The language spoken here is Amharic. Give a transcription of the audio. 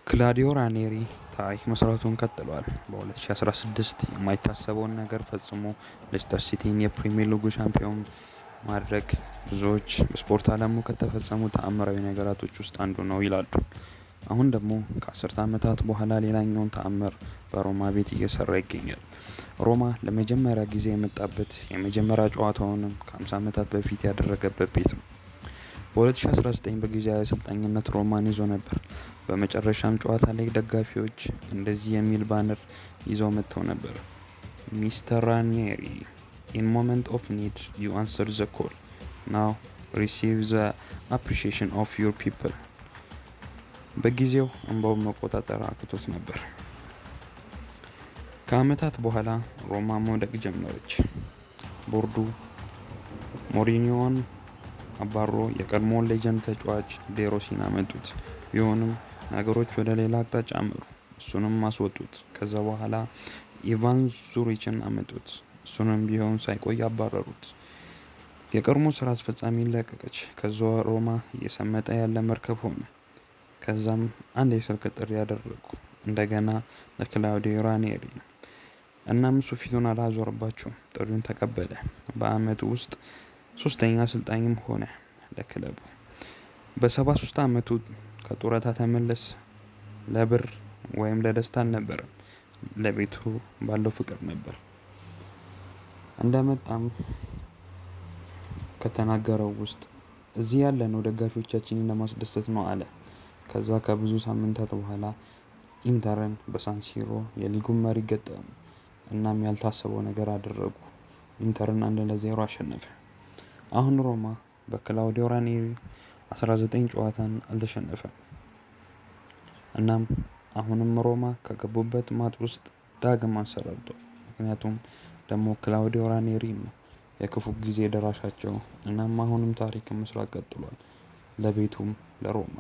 ክላዲዮ ራኔሪ ታሪክ መስራቱን ቀጥሏል። በ2016 የማይታሰበውን ነገር ፈጽሞ ሌስተር ሲቲን የፕሪሚየር ሊጉ ሻምፒዮን ማድረግ ብዙዎች በስፖርት ዓለሙ ከተፈጸሙ ተአምራዊ ነገራቶች ውስጥ አንዱ ነው ይላሉ። አሁን ደግሞ ከ10 ዓመታት በኋላ ሌላኛውን ተአምር በሮማ ቤት እየሰራ ይገኛል። ሮማ ለመጀመሪያ ጊዜ የመጣበት የመጀመሪያ ጨዋታውንም ከ50 ዓመታት በፊት ያደረገበት ቤት ነው። በ2019 በጊዜያዊ አሰልጣኝነት ሮማን ይዞ ነበር። በመጨረሻም ጨዋታ ላይ ደጋፊዎች እንደዚህ የሚል banner ይዘው መጥተው ነበር። "Mister Ranieri, in moment of need you answer the call. Now receive the appreciation of your people." በጊዜው እንባውን መቆጣጠር አቅቶት ነበር። ከዓመታት በኋላ ሮማ መውደቅ ጀመረች። ቦርዱ ሞሪኒዮን አባሮ የቀድሞውን legend ተጫዋች ዴሮሲን አመጡት። ቢሆንም ነገሮች ወደ ሌላ አቅጣጫ አመሩ። እሱንም አስወጡት። ከዛ በኋላ ኢቫን ዙሪችን አመጡት። እሱንም ቢሆን ሳይቆይ አባረሩት። የቀድሞ ስራ አስፈጻሚን ለቀቀች። ከዛ ሮማ እየሰመጠ ያለ መርከብ ሆነ። ከዛም አንድ የስልክ ጥሪ ያደረጉ እንደገና ለክላውዲዮ ራኔሪ። እናም እሱ ፊቱን አላዞረባቸውም፣ ጥሪውን ተቀበለ። በአመቱ ውስጥ ሶስተኛ አሰልጣኝም ሆነ ለክለቡ። በ73 አመቱ ከጡረታ ተመለሰ። ለብር ወይም ለደስታ አልነበረም፣ ለቤቱ ባለው ፍቅር ነበር። እንደመጣም ከተናገረው ውስጥ "እዚህ ያለነው ደጋፊዎቻችንን ለማስደሰት ነው" አለ። ከዛ ከብዙ ሳምንታት በኋላ ኢንተርን በሳንሲሮ የሊጉን መሪ ገጠሙ። እናም ያልታሰበው ነገር አደረጉ። ኢንተርን 1-0 አሸነፈ። አሁን ሮማ በክላውዲዮ ራኔሪ 19 ጨዋታን አልተሸነፈም። እናም አሁንም ሮማ ከገቡበት ማጥ ውስጥ ዳግም አንሰራርቷል። ምክንያቱም ደግሞ ክላውዲዮ ራኔሪ ነው የክፉ ጊዜ ደራሻቸው። እናም አሁንም ታሪክን መስራት ቀጥሏል። ለቤቱም ለሮማ።